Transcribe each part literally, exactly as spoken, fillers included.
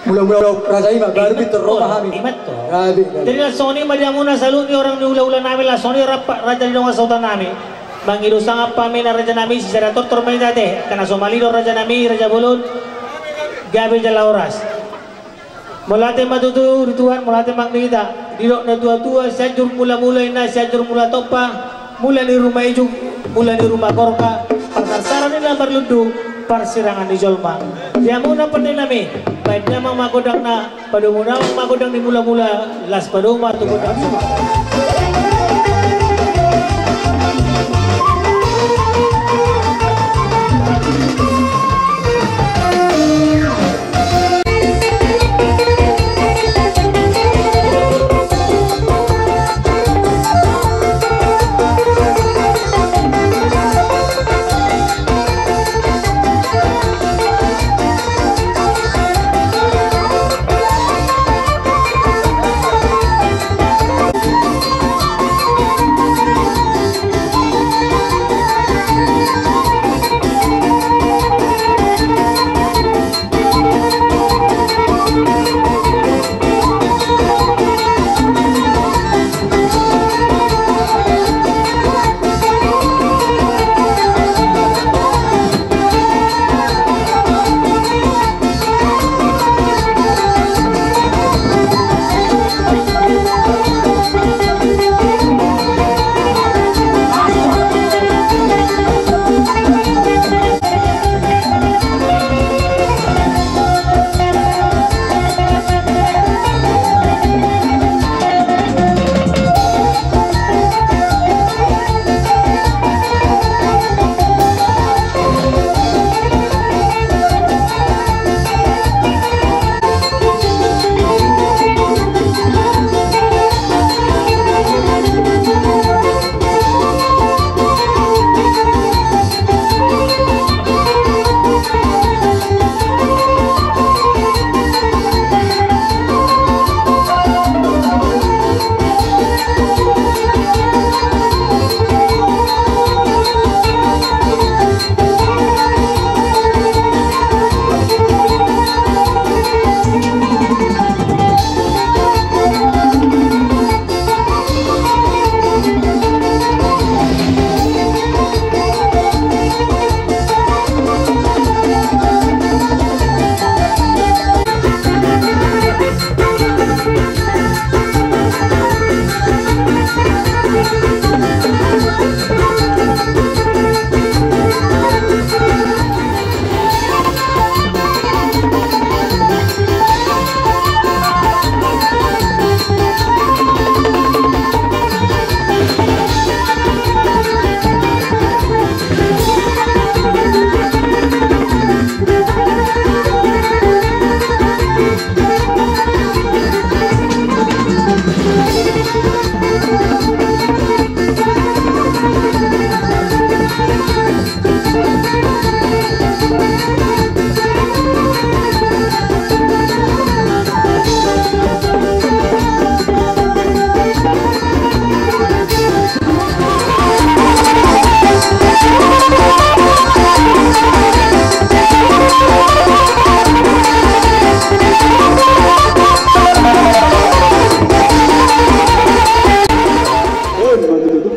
Mula-mula raja i ma, baru pintor ro ma hami. Ima tutu. Jadi laos songon i ma di hamuna saluhut ni horong ni hula-hula nami, laos songon i rap raja ni dongan sahuta nami. Mangido sangap hami na raja nami, sisada tortor ma hita ate, angka na so malido raja nami, raja bolon, gabe jala horas. Mauliate ma tutu di Tuhan, mauliate ma di hita. Didok na tua-tua, Sianjur Mula-mula, ninna Sianjur Mula Tompa, mula ni ruma ijuk, mula ni ruma gorka, parsarsaran ni na marlundu, parsirangan ni jolma. Di hamuna pande nami, baen damang ma gondangna, padomu damang ma gondang ni mula-mula, laos padomu ma tu gondang.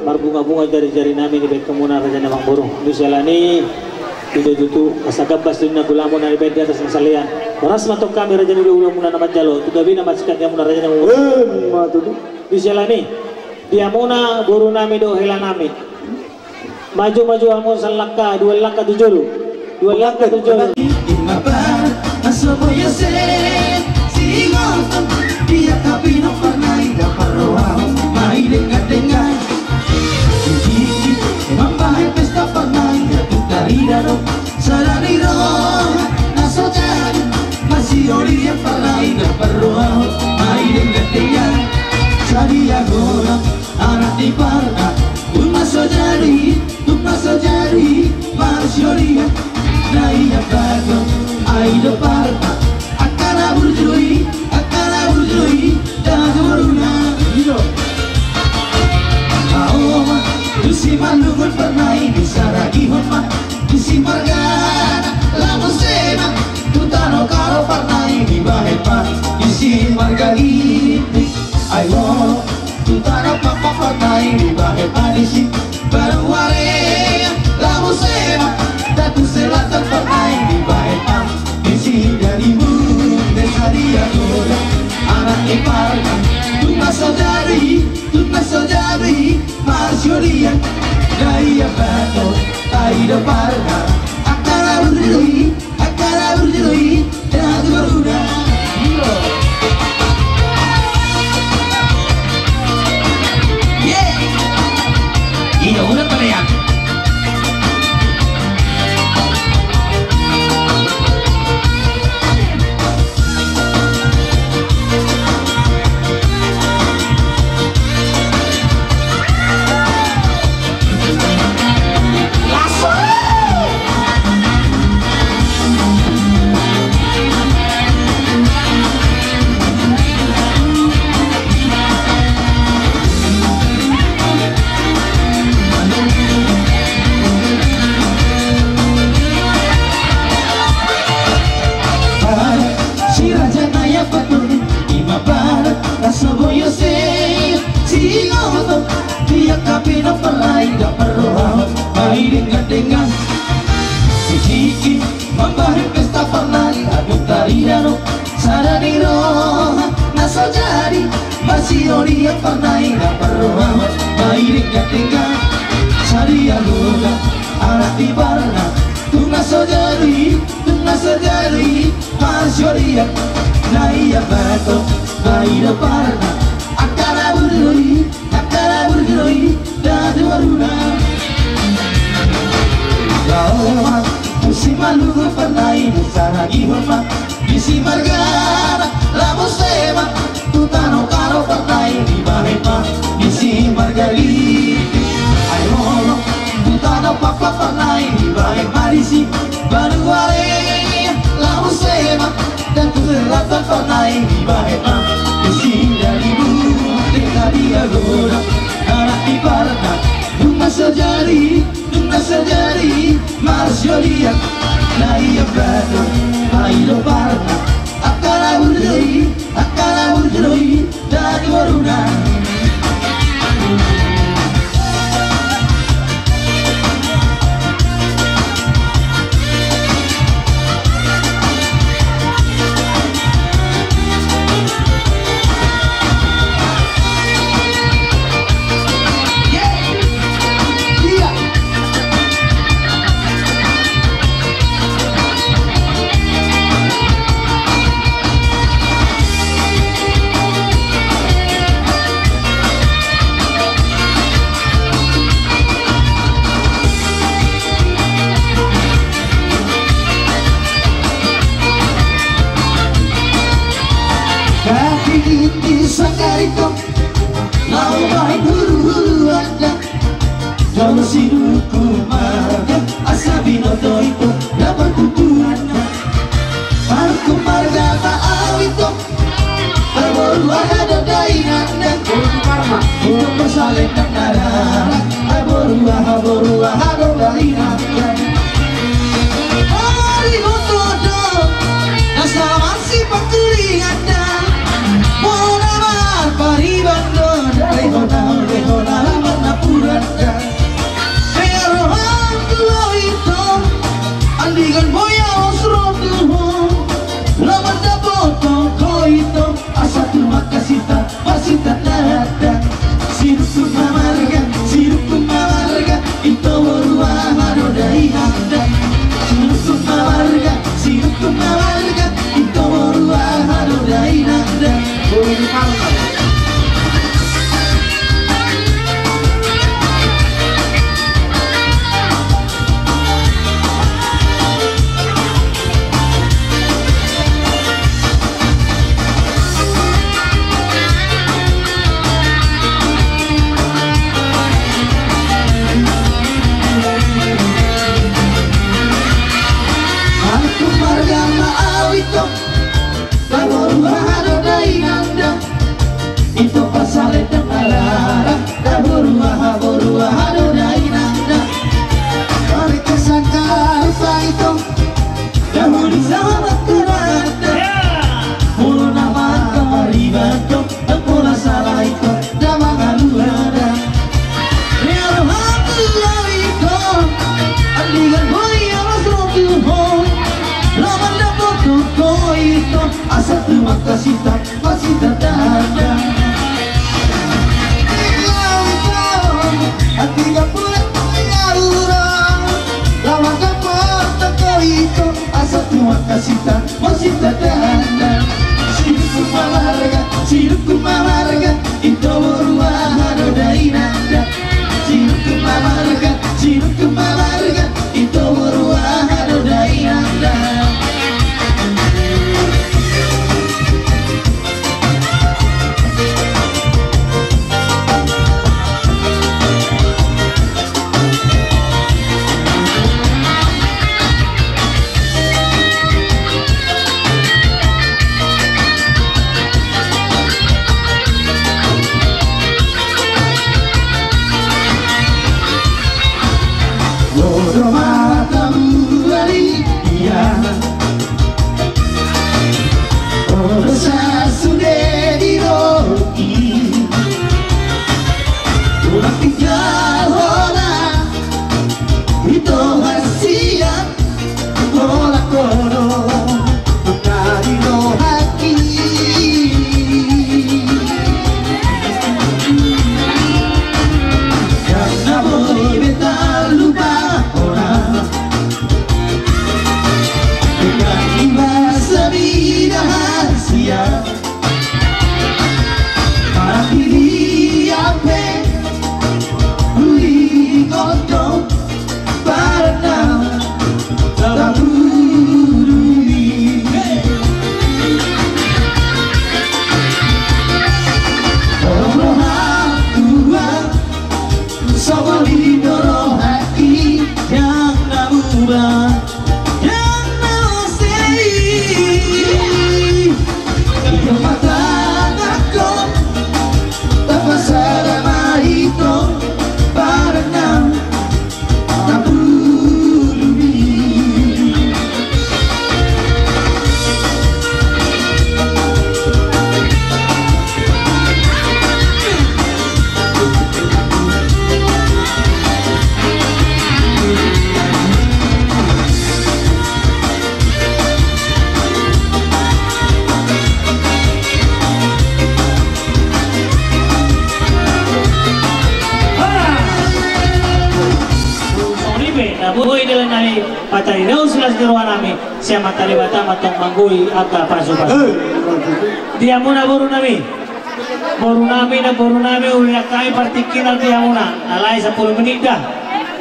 Marbunga-bunga jari-jari nami dibaen hamuna raja ni amangboru. Di siala ni i, i do tutu asa gambas do ninna gulamo na dibaen di atas na salean. Horas ma tong hami raja ni hula-hula muna na manjalo, tu gabena ma singkat ni hamuna raja ni amangboru. Ima tutu. Di siala ni i, di hamuna boru nami dohot hela nami. Maju-maju hamu salangka, dua langka tu jolo. Dua langka tu jolo. Ima bar, aso boyo se, si ngoton, dia tapi no pernah ida parroha, mai dengar-dengar. Gigi, emang bahan pesta pernah ida tu tarida do, sadari roha, na so jadi, masih oli yang pernah ida parroha, mai dengar-dengar. Sadia godang, anak ni parna, tung na so jadi, tung na so jadi, marsioli ia, na ia bago, ai do parna, angka na burju i, angka na burju i, dago runa. Iyo. Aho ma, tu si malungun parna i, disaragihon ma, tu si margana, lamu sema, tu tano karo parna i, dibahen Lian, gaya bato, ai do parna, angka na burju do i, angka na burju do i, datu boruna. Ye. Iya, udah pada ya. Barat, si raja na i ampatoni, ima barat na so boi ose, singoto, di angka pinompar na i da parrohahon, ai denggan-denggan. Sisiki, mambahen pesta parna i, adong tarida do, sada ni roha, na so jadi, marsiolian parna i da parrohahon, ai denggan-denggan. Sadia do da, anak ni parna, tung na so jadi, tung na so jadi, marsiolian, na i ambato, ai do parna, angka na burju do i, angka na burju do i, datu boruna. Laho ma, tusi malungun parna i, dusaragihon ma, disi margana, laho muse ma, tu tano Karo parna i dibahen ma, disi marga Ginting. Ai molo, tu tano Pakpak parna i dibahen ma disi, Banuare, laho muse ma, dan tu selatan parna i dibahen ma, disi dari bulu, deka dia goda, anak ni parna, tung na so jadi, tung na so jadi, marsiolian, na i ambato, ai do parna, angka na burju do i, angka na burju do i, datu boruna. Kaki ginti sanggar ito, laho bahen huru-huru adat. Jolo siduku marga, asa binoto ito, dapot tutuanna. Marhum marga ma au ito, Taboru aha do dainang da. Ito pasalendang na dalan. Taboru aha, boru aha do dainang da. Ari boto do, na saman si pangkulingan da. Molo na marpariban do, lehon na, lehon na laman na puran da. Ro hangku ito, andigan boi alos ro tu ho. Laho mandapothon ho ito, asa tu mangkasita, parsita na hata. Sirumpun ma marga, sirumpun ma marga, ito boru aha do dainang da. Sirumpun ma marga, sirumpun ma marga, ito boru aha do dainang da. Boru aha. Marhum marga ma au ito. Taboru aha do dainang da. Ito pasalendang na dalan. Taboru aha, boru aha do dainang da. Ari kesangkar pa ito. Dahulu sama kuranda. Molo na marpariban do. Dang pola sala ito, dang mangaluhon da. Rialo hati ito, andigan boi alos ro tu ho. Laho mandapothon ho ito, asa tu mangkasita. Makasita, masita tanda. Sidungkun ma marga, sidungkun ma marga, ito boru aha do dainang da. Sidungkun ma marga, sidungkun ma marga, ito boru aha do dainang da. Bodo matamu, Alia. Olo sa sude diroha i. Ulang tinggal hona, ito hasian. Holan hono, tadi rohangki. Dang na boi be talupa hona. Dang iba sabida hasian. Tapi dia pe uli koto parna tabuduni. Olo roha tua, songon i do rohangki, dang na muba. Dang na muse i. Ito patanganhon, tapasada ma ito, parna tabuduni. Songon i pe na boi dalan nami, pataridaon silas ni roha nami sian Amanta Debata ma antong manggohi angka pasupasu. Di hamuna boru nami. Boru nami, namboru nami, uli nami partingkian di hamuna. Alai sampulu menit da.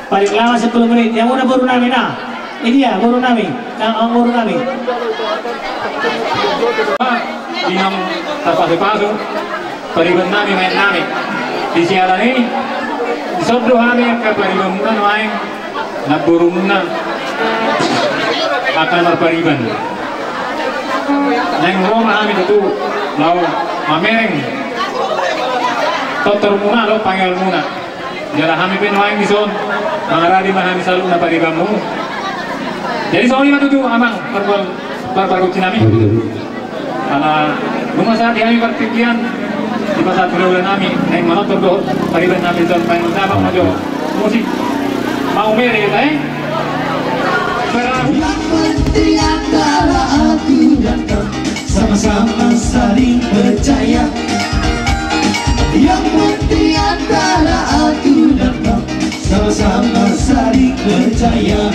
Paling lama sampulu menit. Di hamuna boru nami na. Idia boru nami. Namboru nami. Di naung tapasupasu pariban nami, maen nami. Di siala ni i, dison do hami angka paribanmuna nuaeng. Namborumuna angka na marpariban. Naeng ro ma hami tutu laho mamereng tortormuna dohot pangealmuna. Jala hami pe nuaeng dison mangaradi ma hami saluhutna paribanmu. Jadi songon i ma tutu amang parpar-, parpargonsi nami. Ala nunga sahat di hami partingkian, dipasahat hulahula nami, naeng manortor dohot pariban nami, dison paingon damang ma jo musik. Mau mere hita, eh? Yang penting antara aku dan kau sama-sama saling percaya. Yang penting antara aku dan kau sama-sama saling percaya.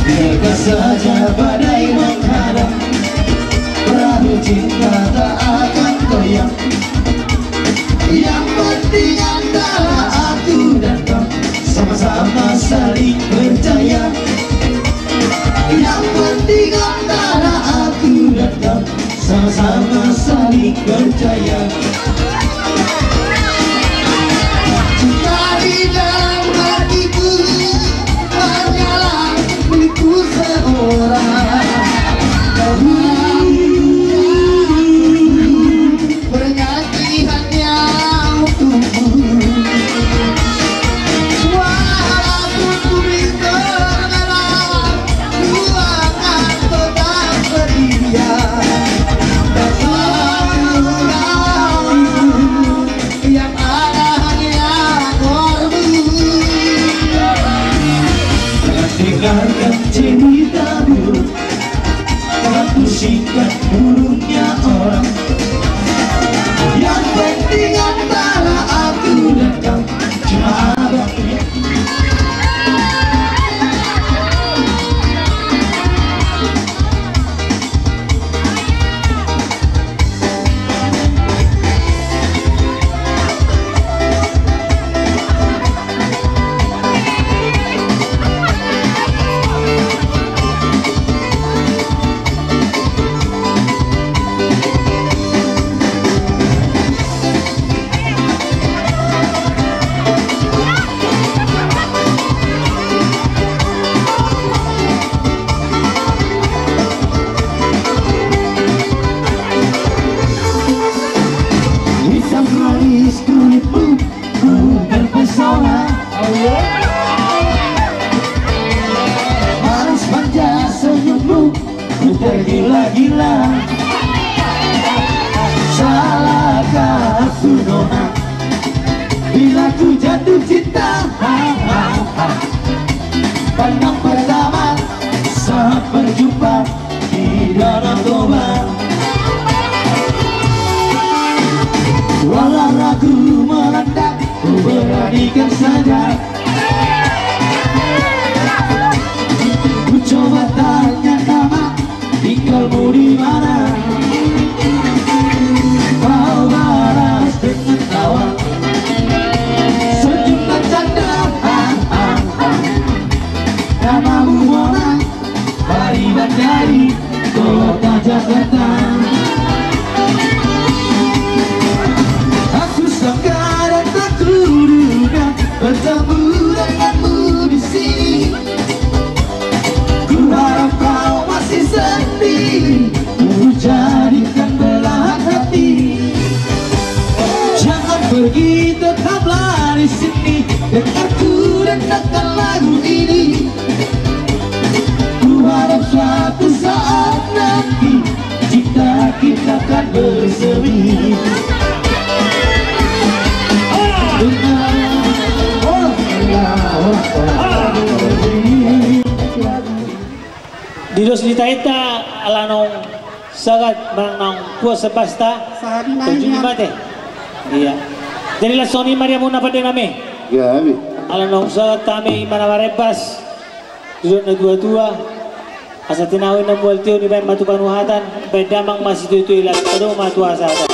Biarkan saja badai menghadang, perahu cinta tak akan goyang. Yang penting antara aku dan kau sama-sama saling percaya. Yang penting antara aku dan kau sama-sama saling percaya. Cinta di dalam hatiku hanyalah milikku seorang. Kau bernyanyi hanya untukmu. Walaupun ku berkorban, ku akan tetap setia. Bersama kau yang ada hanya kormu. Jangan dengarkan cerita burung, jangan pusingkan burungnya orang. Yang penting antara aku dan kau cuma abang. Salahkah aku, nona, bila ku jatuh cinta? Pandang pertama saat berjumpa di Danau Toba. Walau ragu melanda, ku beranikan saja. Ku coba tanya nama, tinggalmu di mana? Kau balas dengan tawa, senyum dan canda. Namamu Mona, Pariban dari kota Jakarta. Aku sangka dan tak kuduga bertemu denganmu di sini. Ku harap kau masih sendiri, ku jadikan belahan hati. Jangan pergi, tetaplah di sini, dengar ku denangkan lagu ini. Ku harap suatu saat nanti cinta kita kan bersemi. Di dos ni tainta ala naung sagat manang naung puas basta. Sahat nang. Tujuh lima teh. Iya. Jadi laos songon i ma di hamuna pande nami. Iya, ami. Ala naung sagat hami ima na marembas. Didok na tua-tua, asa tinahu na mual tio dibaen ma tu panuhatan, baen damang ma situtu i, laos padomu ma tu hasahatan.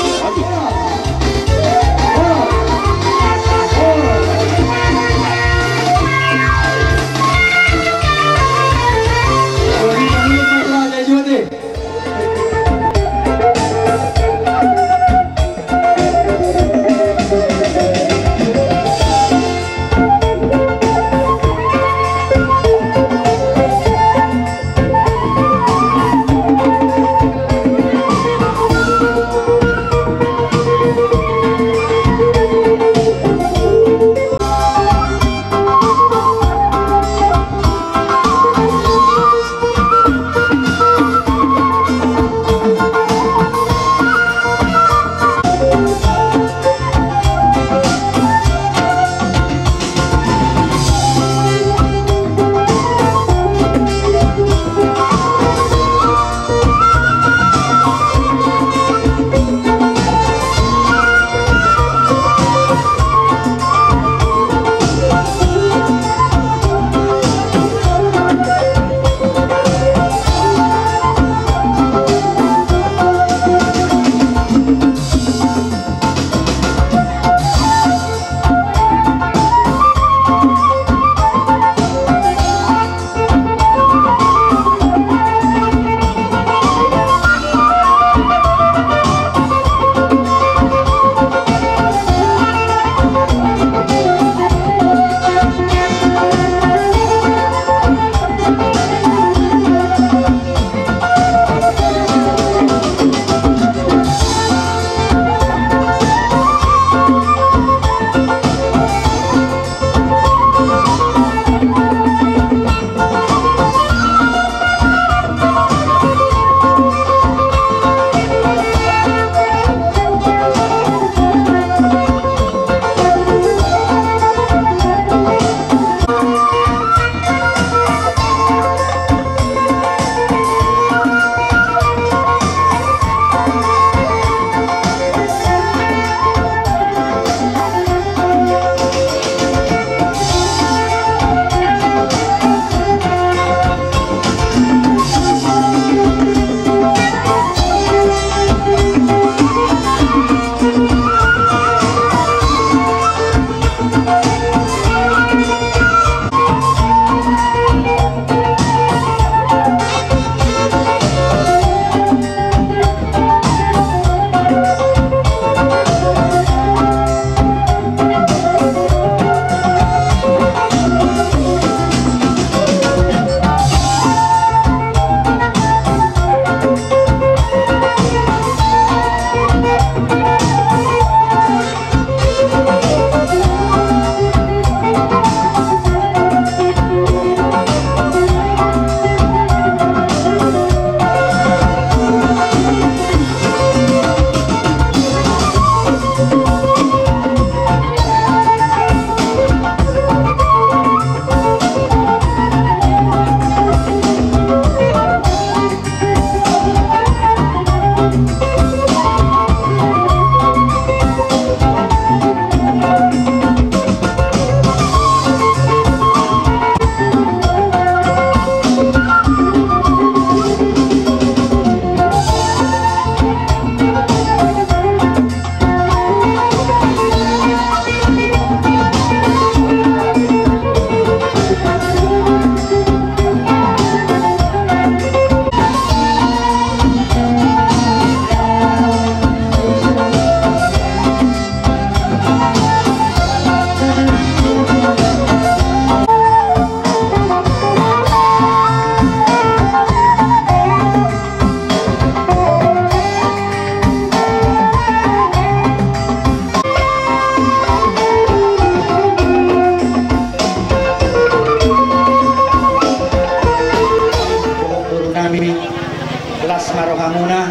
Marohamuna,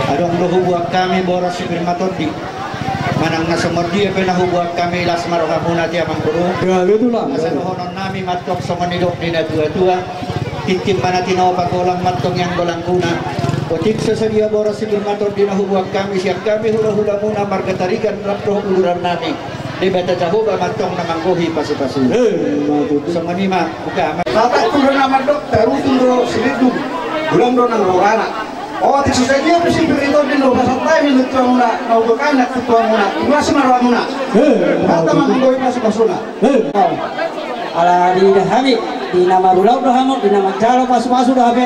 adong do hubuat hami boras si pir ma tondi. Manang na songon dia pe na hubuat hami, las ma rohamuna di amang boru. Gabe tulang. Asa dohonon nami mantong songon nidok ni na tua-tua. Tintin ma na tinopa, golang mantong nian golangguna. Otik so sadia boras si pir ma tondi na hubuat hami sian hami hula-hulamuna marga Tarigan rap dohot uduran nami. Debata Jahowa mantong na manggohi pasu-pasu. Eh, ima tutu. Songon i ma, buka ma. Sahat tu do na mandok, tarutung do silindung, godang do nang rorana. Otik so sadia pe si pir i tondi, las ma rohamuna, na hubuat hami na tu tuamuna. Las ma rohamuna. Eh, ima tutu. Debata ma manggohi pasu-pasuna. Eh. Ala ni da hami, di na marulaon do hamu, di na manjalo pasu-pasu do hape.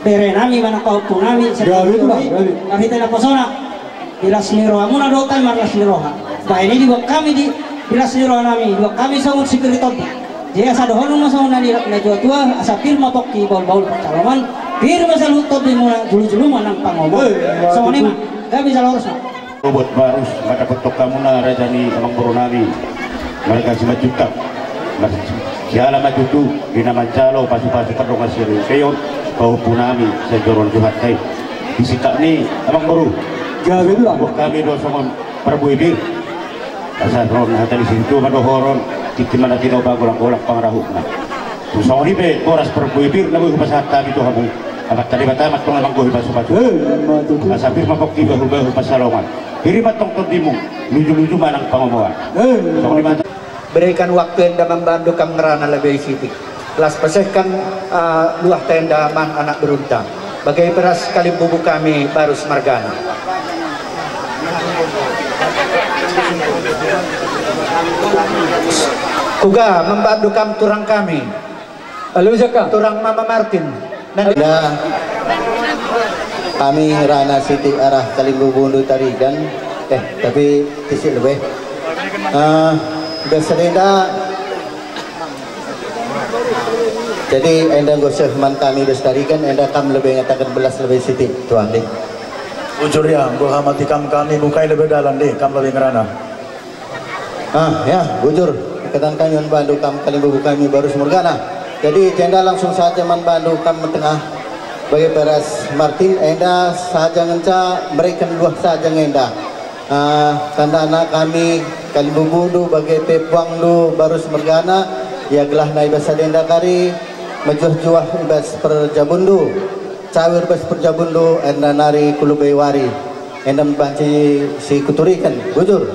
Bere nami manang pahompu nami. Gabe tulang, gabe. Marhite naposona. Di las ni rohamuna do hami marlas ni roha. Bahen i dibuat hami di, di las ni roha nami, dibuat hami songon si pir i tondi. Jadi asa dohonon ma songon na nidok ni na tua-tua, asa pir ma pongki bahul-bahul pansalongan, pir ma saluhut tondimuna, julu-julu ma nang pangomoan. Eh, songon i ma, gabe jala horas ma. Hubuat barus ma dapothon hamuna raja ni amang boru nami. Marga Simanjuntak. Mar-, siala ma tutu, di na manjalo pasu-pasu pardongan saripeon, pahompu nami, sian joro ni Tuhanta i. Di singkat ni, amang boru. Gabe tulang. Hubuat hami do songon parbue pir. Asa ro hata ni sintua ma dohonon, tintin ma na tinopa, golang-golang pangarahutna. Songon i pe boras parbue pir na boi hupasahat hami tu hamu. Amanta Debata mantong na manggohi pasu-pasu. Eh, ima tutu. Asa pir ma pongki, bahul-bahul pansalongan. Pir ma tong tondimu, luju-luju ma nang pangomoan. Eh, songon i ma. Berikan waktu Enda mambantu kam ngerana labe sitik. Laos pasahatkan, ah, luahta enda amang anak berunta. Bagai peras kalimbubu kami Barus margana. Kuga mambantu kam turang kami. Halo, Jaka. Turang Mama Martin. Nanda. Hami ngerana sitik arah kalimbubu Tarigan. Eh, tapi tisik lebe. Ah, biasa denda. Jadi, enda gosoh ma hami Barus Tarigan, enda kam lebe ngatakan belas lebe sitik, tuan di. Bujur ya, boha mati kam hami bukai lebe dalan di, kam lebe ngerana. Ah, ya, bujur. Ikatan kami mambantu kam kalimbubu kami Barus margana. Jadi, jenda langsung saja mambantu kam tengah. Bagai peras Martin, enda saja ngenca, berikan luah saja enda. Ah, tandana hami kalimbubu do bagai pe puang do Barus margana, ia gelah na ibas sadenda kari, majuah-juah ibas parjabun do, cawir ibas parjabun do, enda nari kulubei wari, enda mambanci si kuturikan, bujur.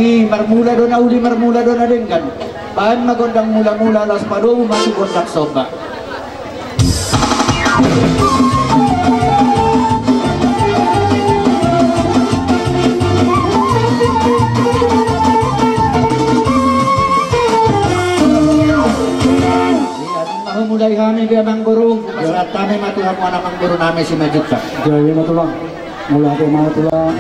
Marmula do na uli, marmula do na denggan. Baen ma gondang mula-mula, laos padomu ma tu gondang somba. Mulai hami be, amang boru, pasahat hami ma tu hamu, amang boru nami Simanjuntak. Jadi ma, Tulang. Mulai hami ma, Tulang.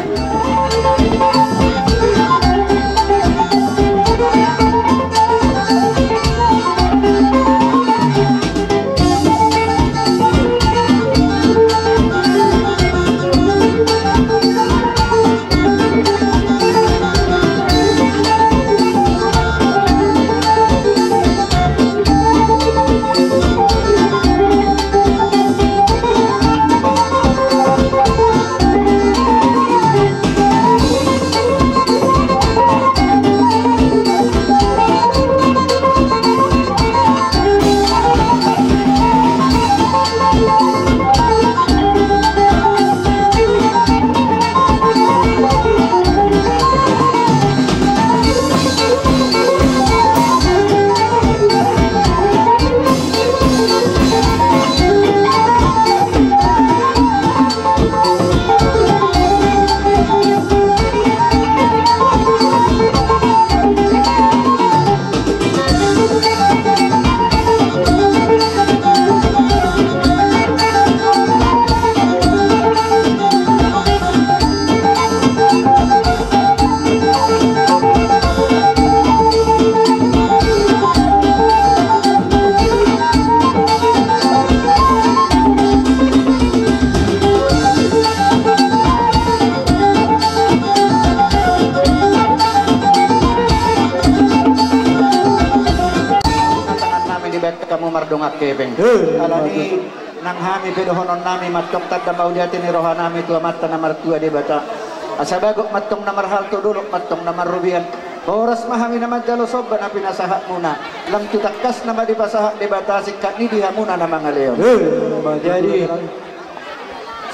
Tangan nami dibaen hamu mardongan hepeng. Eh, alani nang hami pe dohonon nami, mantong tanda mauliate ni roha nami tu Amanta na martua Debata. Asa bagot mantong na marhalto, dolok mantong na marrobean. Horas ma hami na manjalo somba na pinasahatmuna. Lam tu tangkasna ma dipasahat Debata singkat ni di hamuna na mangalehon. Eh, jadi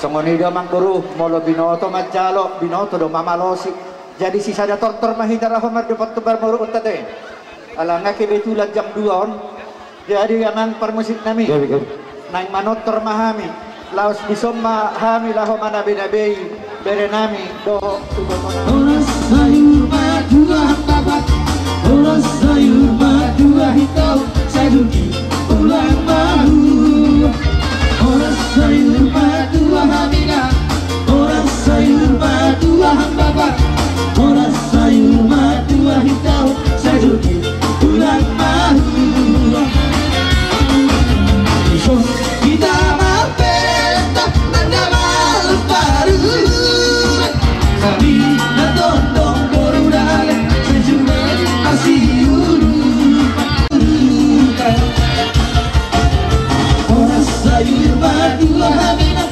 songon i do, amang boru, molo binoto manjalo, binoto do mamalosi. Jadi sisada tortor ma hita laho mardapot tu parboruonta te. Ala nga kebetulan jam dua on. Jadi, amang parmusik nami, jadi, jadi, naeng manortor ma hami. Laos dison ma hami laho manabe-nabei bere nami dohot tu boto nami. Horas sayur matua hambapak, horas sayur matua hintau, sajuki ulang mahu. Horas sayur matua hamina, horas sayur matua hambapak, horas sayur matua hintau, sajuki ulang mahu. Dison hita marpesta, nang damang paruruan. Hami na tondong boru dale, sejumen asi ulu. Horas sayur matua hamina,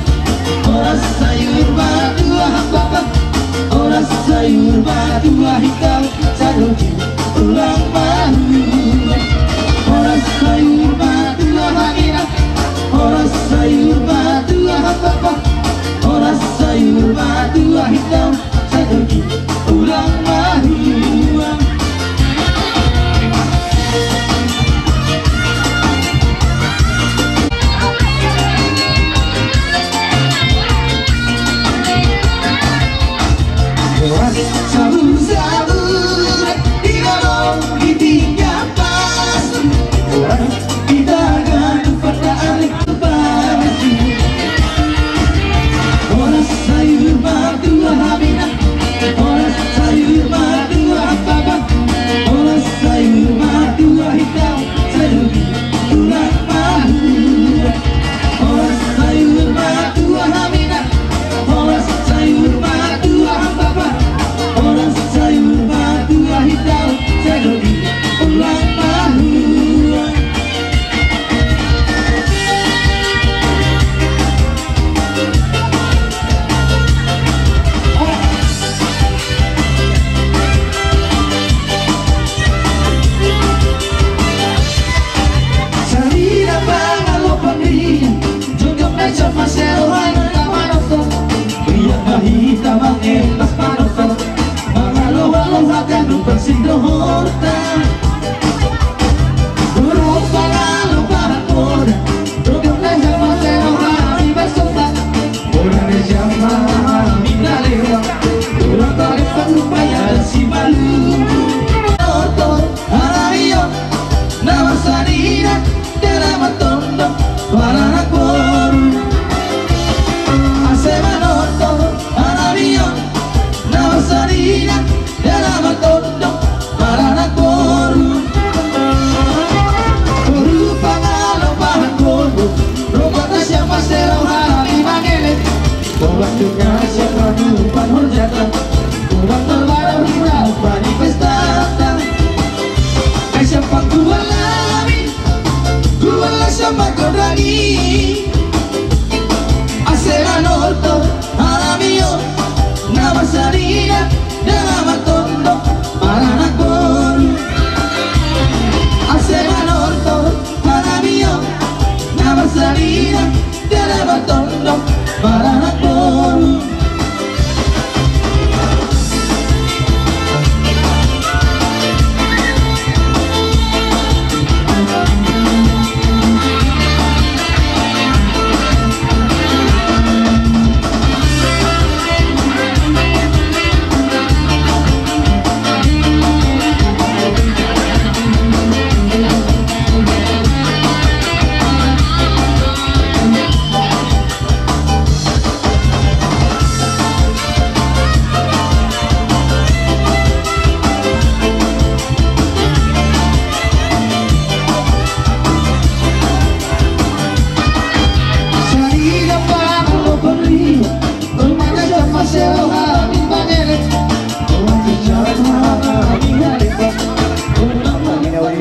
horas sayur matua hambapak, horas sayur matua hintau, sajuki ulang mahu. Horas sayur matua hamina, horas sayur matua hambapak, horas sayur matua hintau, sajuki ulang mahu. Horas sabur-sabur di dalam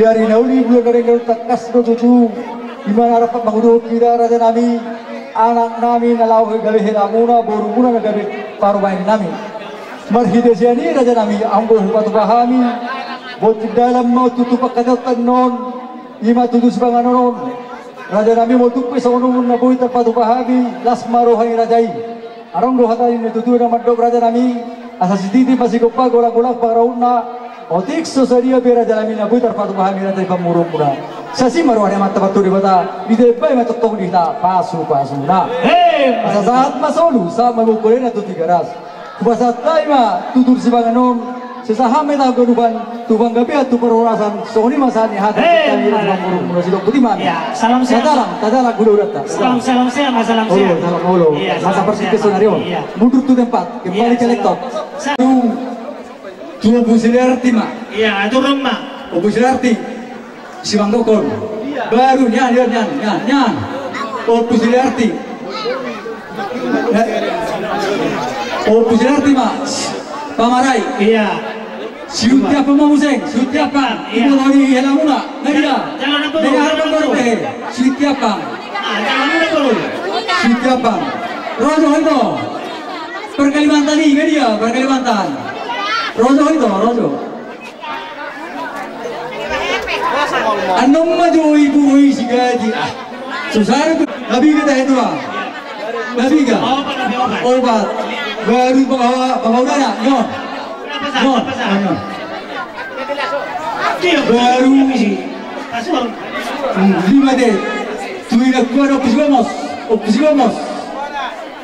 Di ari na uli, bulan na denggan, tangkas do tutu, i ma na rap manguduhon hita, raja nami, anak nami na laho gabe helamuna, boru muna na gabe parumaen nami. Marhite sian i, raja nami, anggo hupatupa hami, bontuk dalan ma tutu pangkataion on, i ma tutu sipanganon on. Raja nami, molo tung pe songon on na boi tarpatupa hami, las ma roha ni raja i. Adong do hata ni natuatua na mandok, raja nami, asa sititi ma sigompa, golanggolang pangarahutna. Otik so sadia pe, raja nami, na boi tarpatupa hami, raja i, pamoruonmuna. Sai asi ma roha ni Amanta Martua Debata, ditambai ma tongtong di hita pasupasuna. Asa sahat ma solu, sahat ma bongkol na tu Tigaras. Hupasahat hami ma tutu sipanganon, sai sahat ma hita tu ganupan, tu panggabean, tu parhorasan. Songon i ma sahat ni hata. Emma tutu. Molo sidok, boti ma hami. Ia, salam sehat. Tadalan, tadalan hulahulanta. Salam, salam sehat ma, salam sehat. Olo, salam, olo. Ia, salam sehat. Masa partingki sonari on. Ia. Mundur tu tempat. Ia, kembali ke laptop. Sa- Tu, tu Ompu Suliarti ma. Ia, atur ma. Ompu Suliarti. Simanggokon. Baru, nian, nian, nian, nian, nian. Ompu Suliarti. Ompu Suliarti ma. Pamarai. Ia. Siutiapan ma muse, siutiapan. Ia. Ibu lagi helamuna. Nadia. Jangan apa. Nadia, apa baru be? Siutiapan. Ah, jangan apa. Siutiapan. Rojo, Rojo. Par Kalimantan i, Nadia, par Kalimantan. Rojo, Rojo, Rojo. Annon ma jo ibu i sigaji. Ah. Susah tu. Nabi kita itu, ah. Nabi ka? Opat, nabi opat. Opat. Baru bawa, bawa udara, nyo. Nyo. Nyo. Baru. Hmm, lima de. Tu inakku ada Ompu Sigomos. Ompu Sigomos.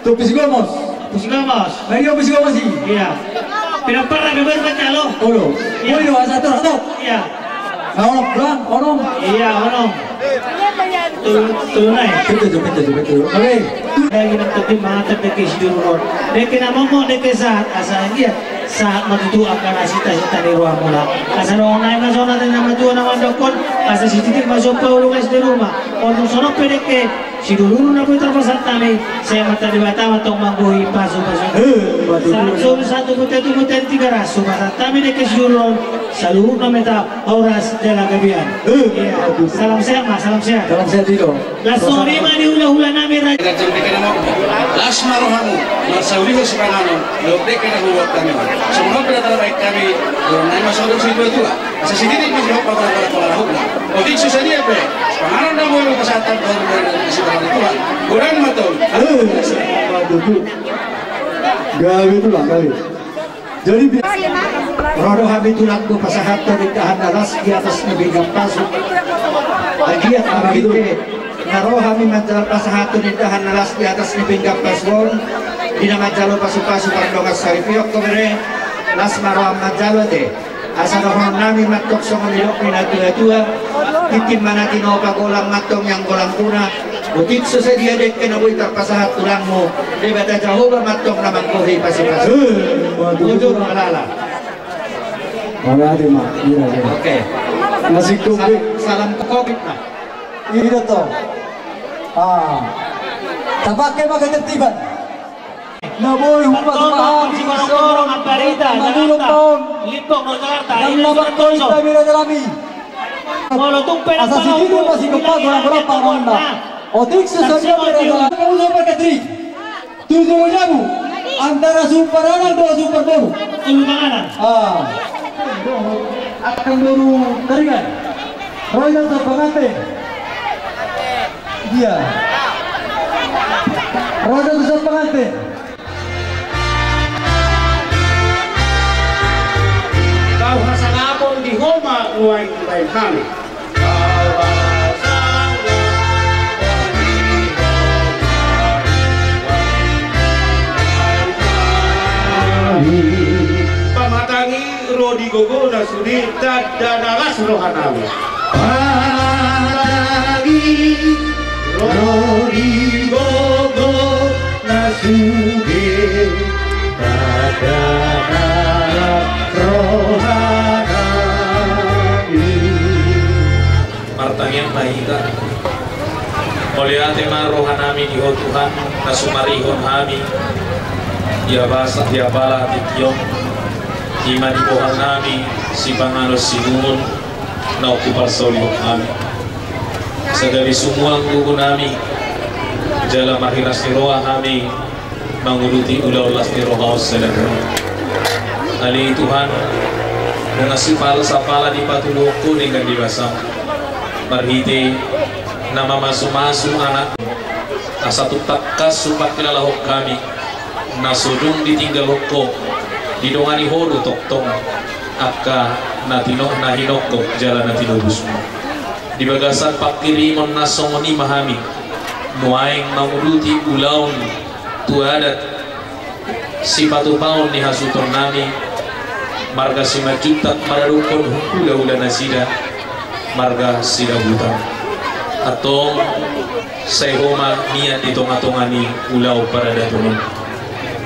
Tu Ompu Sigomos. Ompu Sigomos. Baru Ompu Sigomos i. Ia. Pinompar na beber baca lo. Olo. Ia. Olo, asa tor, tor. Ia. Na onom, Bang, onom. Ia, onom. Tolu, tolu nai. Betul, betul, betul. Oke. Daging na topi mata dengke siduru on. Dengke na momo, dengke sahat, asa dia. Sahat ma tutu angka na sinta-sinta ni rohamuna. Asa dohonon nai ma songon na matua na mandokkon, asa sititi ma somba, ulu ma ese di ruma. Otik songon pe dengke siduru na boi tarpasahat hami, sai Amanta Debata ma tong manggohi pasu-pasu. Eh, betul. Salam solu sahat tu bontean, tu bontean Tigaras, hupasahat hami dengke siduru on, saluhutna ma hita horas jala gabean. Eh, ia, betul. Salam sehat ma, salam sehat. Salam sehat, Ido. Las songon i ma di hula-hula nami, raja. Las ma rohamu, marsaulian sipanganon, dohot dengke na hubuat hami. Songon on pe na tarbahen hami, dohonon nai ma songon na nidok ni situa-tua. Asa sititi ma sigompa, golanggolang pangarahutna. Otik so sadia pe, panganon na boi hupasahat hami, dohot dengke na hubuat hami. Godang ma tong. Eh, gabe tulang, gabe. Jadi, bi-, ro do hami tulang, hupasahathon indahan na las di atas ni pinggan pasu. Anggiat ma marhite na ro hami manjalo, pasahathon indahan na las di atas ni pinggan pasu on, di na manjalo pasu-pasu pardongan saripeon, bere, las ma roham manjalo, ate. Asa dohonon nami ma tong songon nidok ni natua-tua, tintin ma na tinopa, golang ma tong nian golangguna. Otik so sadia dengke na boi tarpasahat tulangmu, Debata Jahowa ma tong na manggohi pasu-pasu. Eh, bujur, alala. Oke. Masih kopi. Sa-, salam covid ma. Ida to. Ah. Tapake ma ketertiban. Na boi hupasahat hami, songon na mangulon taon. Nang na mangkolit hami, raja nami. Asa sititi ma sigompa, golanggolang pangarahutna. Otik so sadia pe, raja nami. Kamu super katri. Tujuh ribu. Antara super anak dohot super boru. Ah. Akan boru teringat. Ro do tu pengantin. Iya. Ro do tu pengantin. Tau hasangapon di ho ma nuaeng dibaen hami. Pamatangi ro di gogo na sude, tanda na las rohanami. Pamatangi ro di gogo na sude, tanda na las rohanami. Martangiang ma hita. Mauliate ma rohanami di ho Tuhan, na sumarihon hami di apala, di apala tingki on, i ma di bohal nami sipanganon sinumon naung huparsaulihon hami. Asa gabe sumuang gogo nami, jala marhiras ni roha hami manguduti ulaon las ni roha on sadari on. Ale Tuhan, nunga sipal sapala dipatuduhon Ho denggan di basam marhite na mamasumasu anak, asa tung tangkas hupangkilalahon hami na so dung ditinggalhon Ho, didongani Ho do tongtong angka na tino, na hinongkop jala na tinobusmu. Di bagasan pangkirimon na songon i ma hami nuaeng manguduti ulaon tu adat sipatupaon ni hasuhuton nami, marga Simanjuntak maradophon hulahula nasida, marga Sidabutar. Antong sai Ho ma nian di tongatonga ni ulaon paradaton on.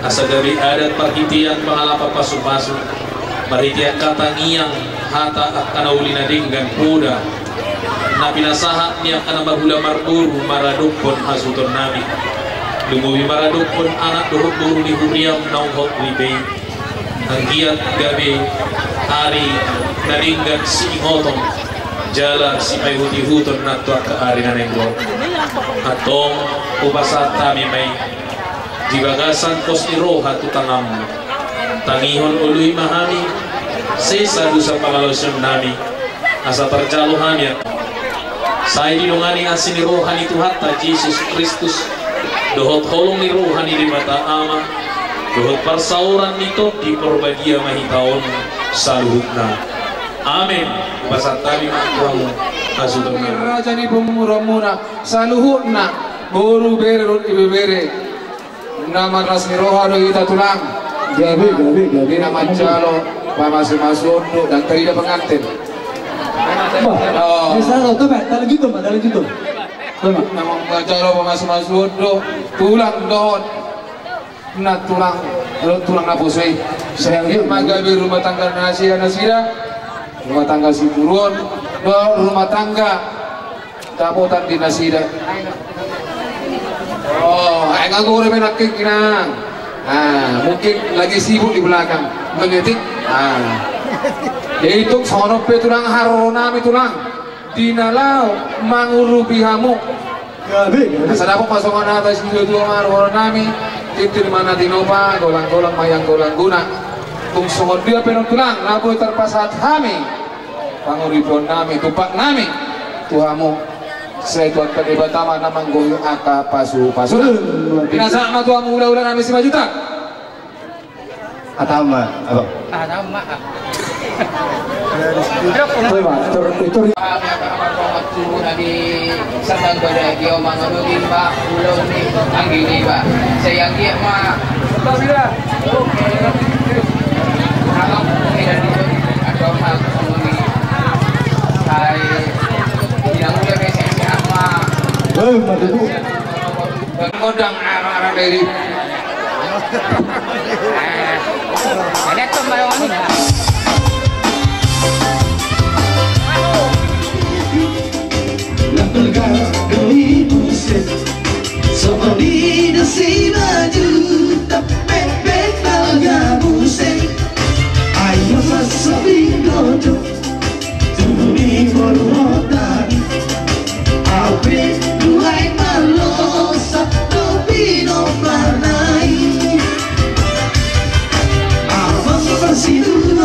Asa gabe adat marhitean pangalapan pasupasu, marhitean angka tangiang, hata angka na uli na denggan, poda na pinasahat ni angka na marhula marboru maradophon hasuhuton nami. Lumobi maradophon anak dohot boru ni huriam naung hot ripe i. Anggiat gabe ari na denggan siingoton jala sipaihutihuton nang tu angka ari na naeng ro. Antong hupasahat hami ma i di bagasan pos ni roha tu tanganmu. Tangihon, olohi ma hami sesa dosa pangalaosion nami, asa tarjalo hami, sai didongani asi ni roha ni Tuhanta Jesus Kristus, dohot holong ni roha ni Debata Ama, dohot parsaoran ni Tondi Porbadia ma hita on saluhutna. Amen. Hupasahat hami ma tu hamu hasuhuton nami. Raja ni pamoruonmuna saluhutna, boru, bere dohot ibebere. Na marlas ni roha do hita, Tulang. Gabe, gabe, gabe. Di na manjalo pamasumasuon dohot ndang tarida pengantin. Bah, oh. Bisa lo, coba, dalam gitu, Pak, dalam gitu. Coba. Na manjalo pamasumasuon dohot Tulang dohot na tulang, tulang naposo i. Sai anggiat ma gabe rumah tangga nasida, nasida, rumah tangga siburuon dohot rumah tangga dapotan di nasida. Oh, eh, nggak gore menakik, Inang. Ah, mungkin lagi sibuk di belakang mengetik. Ah. Jadi, tung songon on pe, Tulang, haroro nami, Tulang, di na laho mangurupi hamu. Gabe, gabe. Asa dapot ma songon hata ni situatua ma haroro nami: Tintin ma na tinopa, golanggolang ma i anggo langguna. Tung songon dia pe annon, Tulang, na boi tarpasahat hami panguripion nami, tumpak nami tu hamu, sai Tuhanta Debata ma na manggohi angka pasupasu. Pinasahat ma tu hamu hulahula nami Simanjuntak. Hata ma, Abang. Hata ma. Coba, tur, tur. Sambang pada dia manganuti, Pak, ulung ni, anggi ni, Pak. Saya anggi, Pak. Kalau tidak di, atau, Pak, ini. Saya bilang udah besok siapa? Eh, Pak Teguh. Godang anak-anak dari. Ada tuh, Bang. Lampir gau doi muse, songon i do Simanjuntak, bek-bek balga muse. Ayo sasabing dojo tu boru hotani. Au pe nuaeng marlosa dohot pinompar nai. Amang parsiduan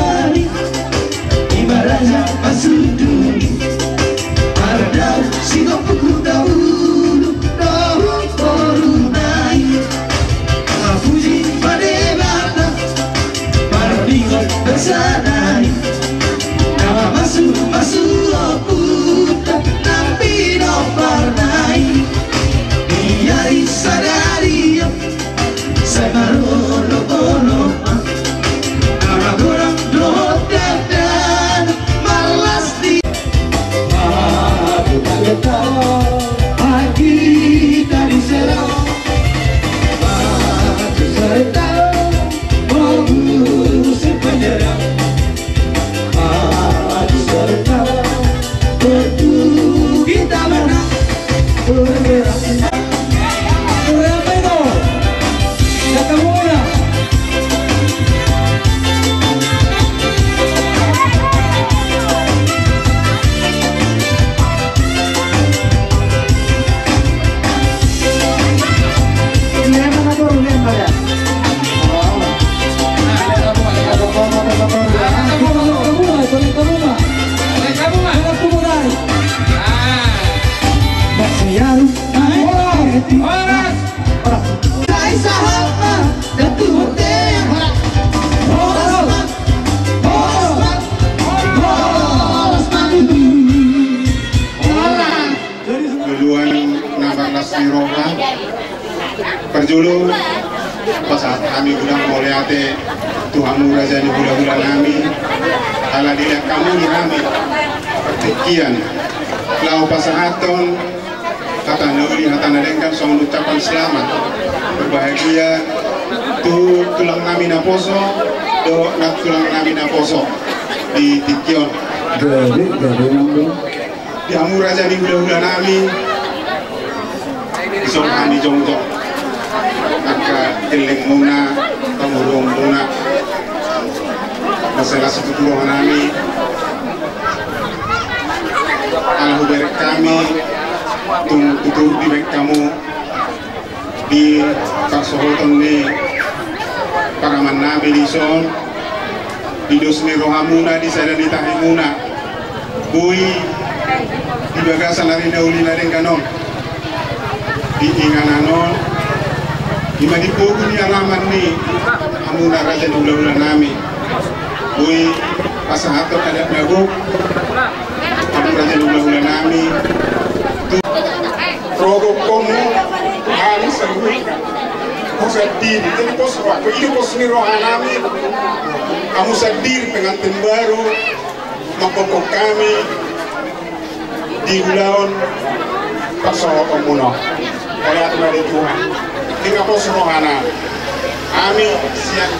Ni roha, parjolo pasahat hami godang mauliate tu hamu raja ni hulahula nami, ala dilehon hamu di hami partingkian laho pasahathon hata na uli, hata na denggan, songon ucapan selamat berbahagia tu tulang nami naposo dohot nantulang nami naposo di tingki on. Jadi, jadi, Nang. Di hamu raja ni hulahula nami, dison hami jongjong, angka gellengmuna, pamoruonmuna, mansai las situtu roha nami, ala hubereng hami tung tutu dibahen hamu di parsohoton ni paraman nami dison, di dos ni rohamuna, di sada ni tahimuna, boi di bagasan ari na uli na denggan on, di inganan on, i ma di pogu ni alaman ni hamuna raja ni hulahula nami, boi pasahathon adat na gok hamu raja ni hulahula nami tu. Rogop hamu hami saluhutna. Hamu sadiri, jadi pos roha, i do pos ni roha nami. Hamu sadiri pengantin baru mangkophon hami di ulaon parsohotonmuna on. Mauliate ma di Tuhan. Nunga pos roha nami, hami sian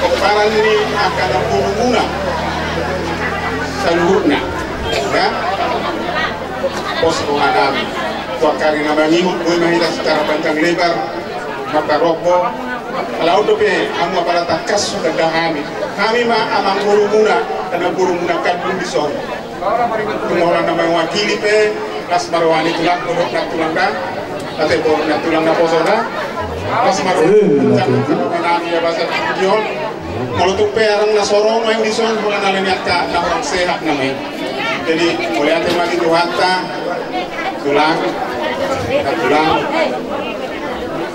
pomparan ni angka namborumuna saluhutna, ya. Pos roha nami tu angka ari na mangihut, boi ma hita secara panjang lebar marparombo. Ala on dope hamu apala tangkas hutanda hami. Hami ma amangborumuna, angka namborumuna kandung dison. Tung holan na mewakili pe, las ma roha ni tulangku dohot nantulangna, ate dohot nantulang naposo da. Las ma roha ni tulangku dohot nantulangna, ia basa tingki on. Molo tung pe arang na so ro nuaeng dison, holan ala ni angka na hurang sehat nama i. Jadi mauliate ma di Tuhanta, tulang, nantulang,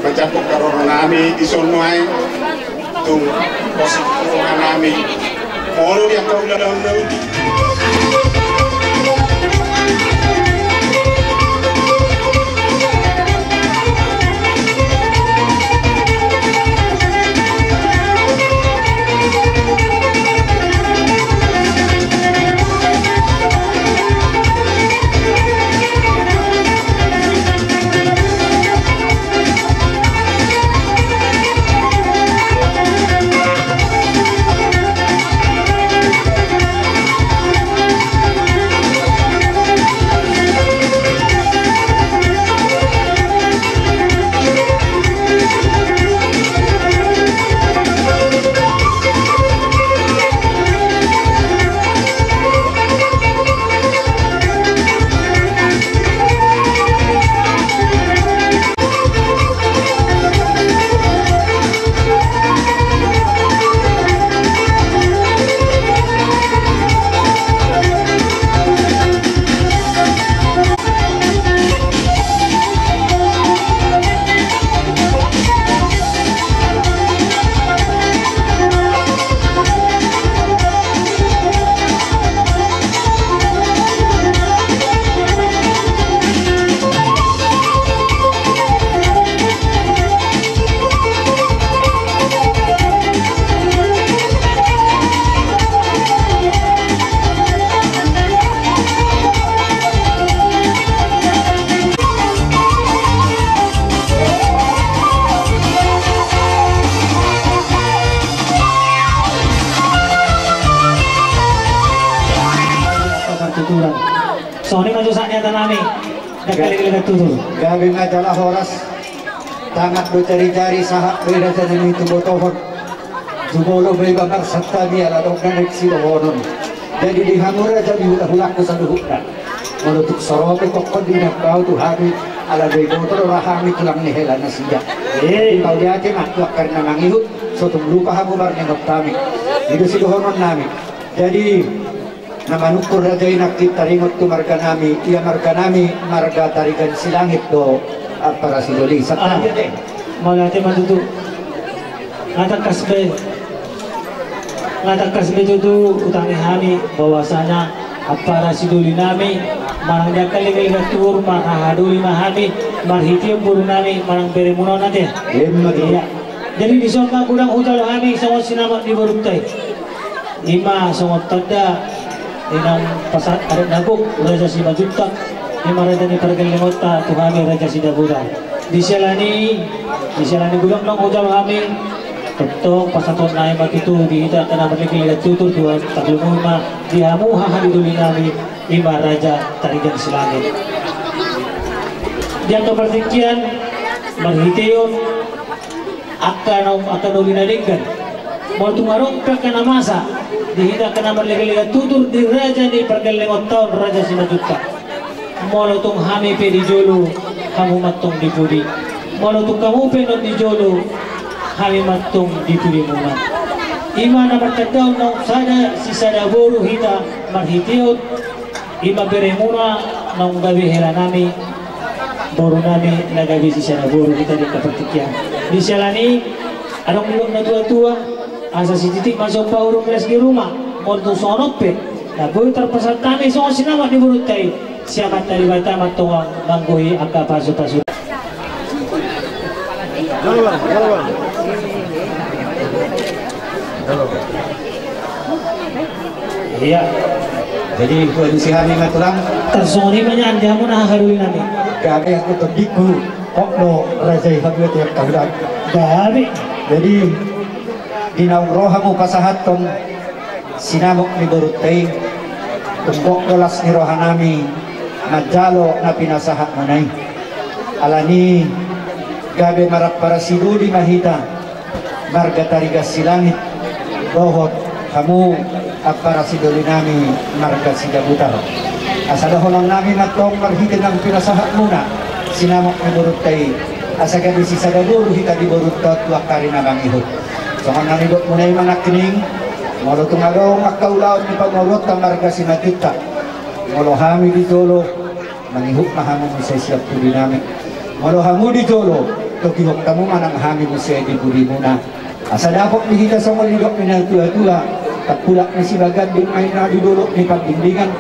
manjangkon haroro nami dison nuaeng. Tung pos roha nami. Molo di angka ulaon na uli. Partuturan. Songon i ma jo sahat ni hata nami. Ndang kali-kali na tutur. Gabe ma jala horas. Tangan do jari-jari, sahat do i raja nami tu botohon. Jumolo ma iba marsantabi ala dong na naeng sidohonon. Jadi di hamu raja ni hulahulangku saluhutna, molo tung so ro pe tongtong diingot ahu tu hami, ala do iboto do roha hami tulang ni hela nasida. Eh, mauliate ma tu angka ari na mangihut, so tung lupa hamu marningot hami. I do sidohonon nami. Jadi na manungkun raja i nangkin taringot tu marga nami, ia marga nami marga Tarigan Silangit do, Ampara Sidoli. Santabi ate. Mauliate ma tutu. Nga tangkas be, nga tangkas be tutu hutangi hami bahwasanya Ampara Sidoli nami manang di angka lenggan tuor marhahadoli ma hami. Marhite on boru nami manang beremuna on ate. Emma tutu. Iya. Jadi dison ma godang hujalo hami songon sinamot ni borunta i. Ima songon tanda ni naung pasahat adat na gok Raja Simanjuntak, ima raja ni pargellengonta tu hami Raja Sidabutar. Di siala ni, di siala ni godang naung hujalo hami, tongtong pasahaton nami ma tutu di hita angka na marlegellegan tutur, Tuhan, tarlumobi ma di hamu haha ni doli nami, ima Raja Tarigan Silangit. Di angka partingkian, marhite on angka na, angka na uli na denggan. Molo tung adong pe angka na masa di hita angka na marlegellegan tutur di raja ni pargellengonta on Raja Simanjuntak, molo tung hami pe di jolo, hamu ma tong di pudi. Molo tung hamu pe non di jolo, hami ma tong di pudimuna. Ima na martanda on naung sada sisada boru hita marhite on, ima beremuna naung gabe hela nami, boru nami na gabe sisada boru hita di angka partingkian. Di siala ni, adong didok na tuatua, asa sititik ma somba hurung las di ruma. Molo tung songon on pe na boi tarpasahat hami songon sinamot ni borunta i, sian Amanta Debata ma tong manggohi angka pasupasu. Jalo, Bang, jalo, Bang. Jalo. Iya. Jadi, koalisi hami ma tulang. Tarsongon i ma nian di hamu na haha doli nami. Gabe hamu tondingku, kok do raja i hamu tiap tahunan. Gabe. Jadi, di naung ro hamu pasahathon sinamot ni borunta i, tung gok do las ni roha nami manjalo na pinasahatmuna i. Alani gabe marampara sidoli ma hita marga Tarigan Silangit dohot hamu ampara sidoli nami marga Sidabutar. Asa dohonon nami ma tong marhite naung pinasahatmuna sinamot ni borunta i, asa gabe sisada boru hita di borunta tu angka ari na mangihut. Songon na nidokmuna i ma nangkining, molo tung adong angka ulaon ni pamoruonta marga Simanjuntak, molo hami di jolo, mangihut ma hamu muse sian pudi nami. Molo hamu di jolo, togihon hamu ma nang hami muse di pudimuna. Asa dapot di hita songon nidok ni na tuatua, tampulak ni sibaganding ma inna di dolok ni pandingdingan.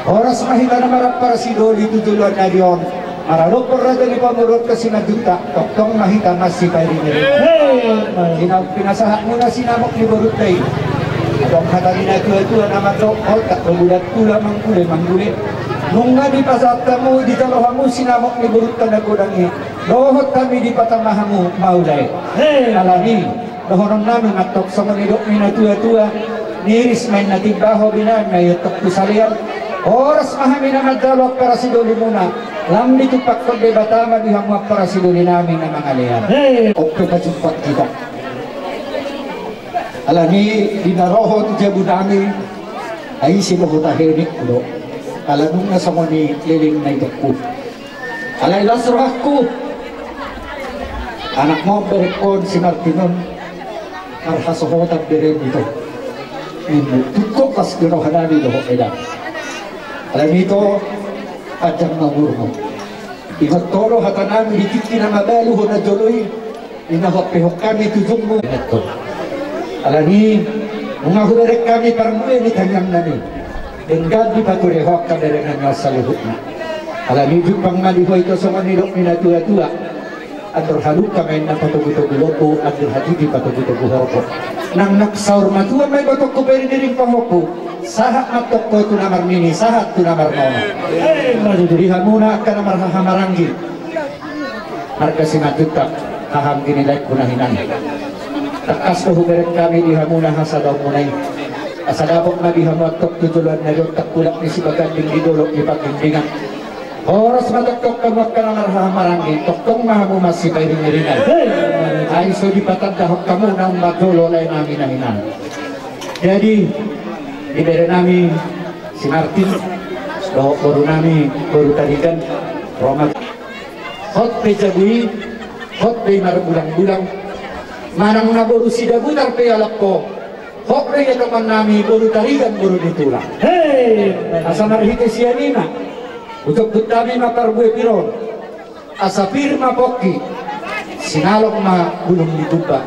Horas ma hita na marampara sidoli tu joloan ni ari on, maradophon raja ni pamoruonta Simanjuntak, tongtong ma hita masipairing-iringan. Hei! Di naung pinasahatmuna sinamot ni borunta i, adong hata ni na tuatua na mandok, holtak do bulan tulang, manggule manggule. Nunga dipasahat hamu, dijalo hamu sinamot ni borunta na godang i, dohot hami dipatama hamu maula i. Hei! Alani dohonon nami ma tong songon nidok ni na tuatua, niris ma inna timbaho, binahen ma i antong tu salean. Horas ma hami na manjalo ampara sidolimuna, lam ditumpakkon Debata ma di hamu ampara sidoli nami na mangalean. Hei! On pe pajumpang hita. Alani di na ro ho tu jabu nami, ai ise do ho tahe, ningku do. Ala nunga songon i leleng na itokku. Alai las rohangku, anakmu on, berengkon si Martin on, marhasohotan berem ito. Ninmu, tung gok las ni roha nami dohot eda. Alani ito, panjang ma umurmu. Ingot ho do hata nami di tingki na mabalu ho na jolo i. Ninna, huampehon hami tu jummu. Alani, nunga hubereng hami parbue ni tangiang nami, denggan dipature ho angka bere nami on saluhutna. Alani, jumpang ma di ho ito songon nidok ni na tuatua. Andor halumpang ma inna patogutogu lombu, andor hatiti patogutogu horbo. Nang, nang saur matua ma ibotongku, pairing-iring pahompu. Sahat ma antong ho tu na marnini, sahat tu na marnono. Di hamuna angka na marhahamaranggi, marga Simanjuntak, haha anggi ni laengku na hinan. Tangkas do hubereng hami di hamuna hasadaonmuna i. Asa dapot ma di hamu antong tu joloan ni ari on tampulak ni sibaganding di dolok ni pandingdingan. Horas ma tongtong hamu angka na marhahamaranggi, tongtong ma hamu masipairing-iringan. Hei! Ai so dipatandahon hamu naung marjolo lae nami na hinan. Jadi, di bere nami si Martin dohot boru nami boru Tarigan, ro ma. Hot pe jabu i, hot pe i marbulang-bulang. Manang na boru Sidabutar pe ialap ho, hot pe i atoman nami boru Tarigan, boru ni tulang. Hei! Asa marhite sian i ma, hujomput hami ma parbue pir on. Asa pir ma pongki, sinalong ma bulung ni tumba.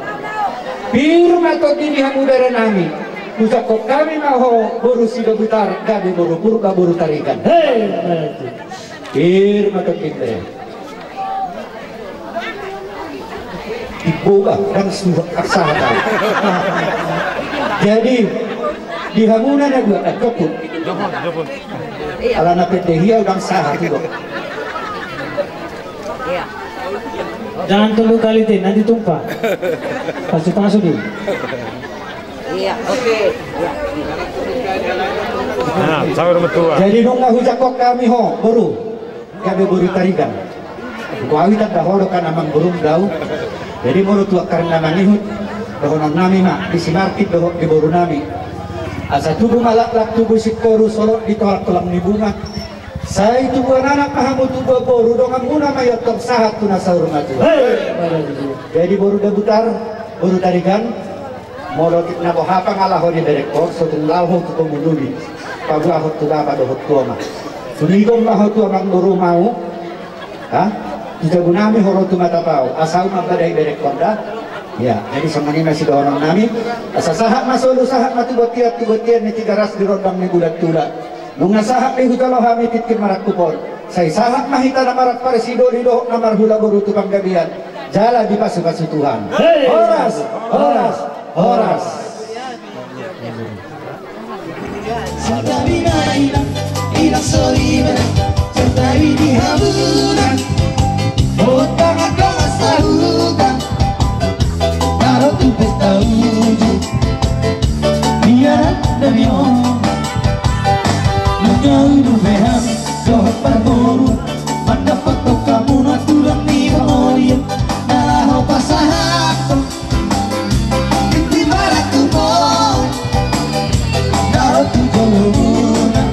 Pir ma tondi di hamu bere nami, hujangkon hami ma ho boru Sidabutar, gabe boru Purba, boru Tarigan. Hei! Pir ma tondi, bere. Boga, ndang suhut sahat au. Jadi, di hamuna na dua, eh, joput. Alana pe dihia ndang sahat tu do. Jangan tolu kali te, nanti tumpah. Pasu-pasu dulu. Iya, oke. Nah, saur matua. Jadi nunga hujangkon hami ho, boru. Gabe boru Tarigan. Huawi tanda ho do kan amang borum dao. Jadi molo tu angka na mangihut, dohonon nami ma, di si Martin dohot di boru nami. Asa tubu ma laklak, tubu singkoru, solot di tolak-tolak ni bunga. Sai tubuan anak ma hamu, tubuan boru, donganmuna ma i antong sahat tu na saur matua. Hei! Jadi boru Dabutar, boru Tarigan, molo tingki na boha pangalaho diberenghon, so tung laho tu komunudi, paboahon tu bapa dohot tu oma. Sunigon ma ho tu amang boru mau, ha? Tu jabu nami ho ro tu mata pau, asa au ma badai berenghon da. Ya, jadi songon i ma sidohonon nami, asa sahat ma solu, sahat ma tu bontean, tu bontean ni Tigaras di rondang ni bulan tula. Nunga sahat pe hujalo hami tintin marangkup on. Sai sahat ma hita na marparsidoli dohot na marhula boru tu panggabean. Jala dipasu-pasu Tuhan. Hei! Horas, horas, horas. Santabi ma inang, inang soripada, santabi di hamuna. Hot pangan dongan sahuta. Daro tu pesta uju. Biar dami on. Nunga ulu beham dohot parboru. Mandapothon hamuna tulang ni pangolian. Na laho pasahathon. Inti marangkup on. Daro tu jolomuna.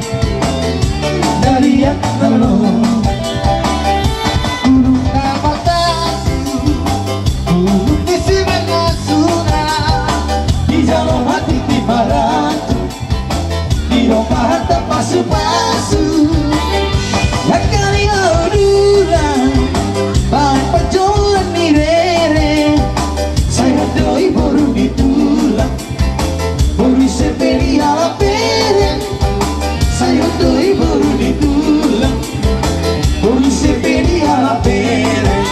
Dari yang telo. Ulu na martahi. Ulu ni si mangasuna. Dijalo ma tintin marangkup. Didok ma hata pasu-pasu. Angka ni au dulang. Baen panjomuran ni rere. Sai hot do i boru ni tulang. Boru Sepedi ala pere. Sai hot do i boru ni tulang. Boru Sepedi ala pere.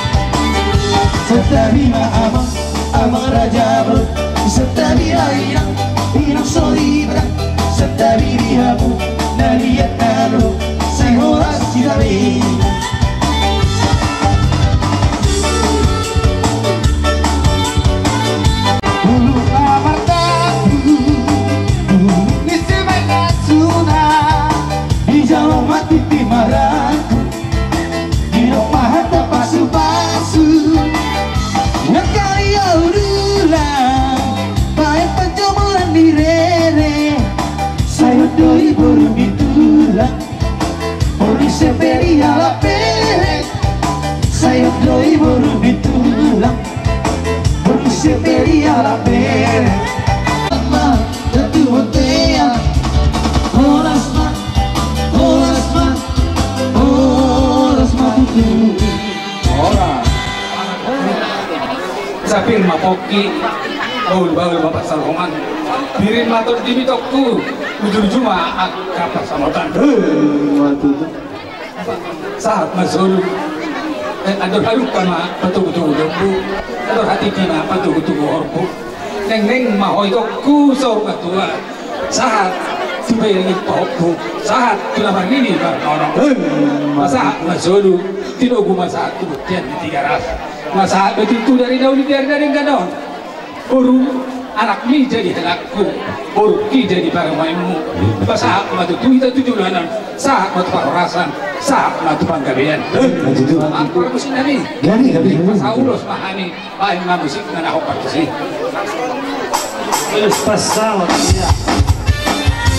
Santabi ma amang, amang raja boru. Santabi ma inang, inang soripada. Santabi di hamu na liat na ro. Sai horas hita be. Ulu na martahi, ulu ni si mangasuna. Dijalo ma tintin marangkup. Didok ma hata pasu-pasu. Angka ni au dulang. Baen panjomuran ni rere. Sai hot do i boru ni tulang. Boru Sepedi ala pere. Sai hot do i boru ni tulang. Boru Sepedi ala pere. Ama, datu bontean. Horas ma, horas ma, horas ma tutu. Horas. Sapir ma pongki, bahul-bahul ma pansalongan. Birin ma tondi mitongku, ujur juma angka pansamotan. Hei, ma tutu. Sahat ma solu. Eh, andor halumpang ma patogu-togu lombu. Andor hatiti ma patogu-togu horbo. Nengneng ma ho itongku saur matua. Sahat tu pahompu, sahat tu na marnini marnono. Hei, ma sahat ma solu, tinogu ma sahat tu bontean ni Tigaras. Ma sahat ma tutu dari na uli di ari na denggan on. Boru, anakmi jadi anakku, borungki jadi parumaenmu. Ma sahat ma tutu hita tu joloan on, sahat ma tu parhorasan, sahat ma tu panggabean. Hei, ma tutu. Ampun, musim nami. Jadi, jadi. Masa ulos ma hami. Baen ma musikna na hombar tusi. Terus pasal, iya.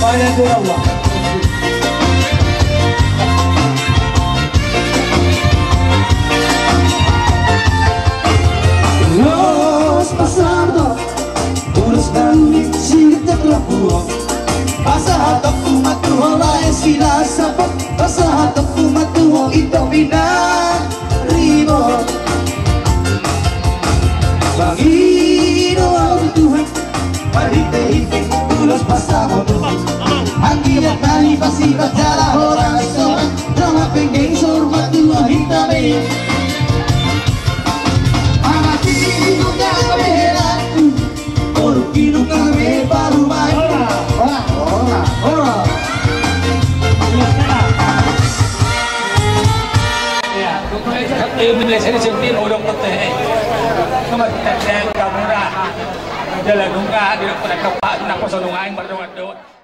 Baen tu Allah. Los pasal do. Ulos na uli sirip jak lampu on. Pasahatonku ma tu ho lae Silasabon. Pasahatonku ma tu ho ito pina. Ribot. Mangido au tu Tuhan, marhite-hite ulos pasahaton. Anggiat na hipasipat jala horas songon, jala penggeng saur matua hita be. Anak ibu Eh, mulai sini sempit, odok tete. Nomor tete, kamura. Jalan nunga, di dokter kepak, napa sonung aing, berdongan dot.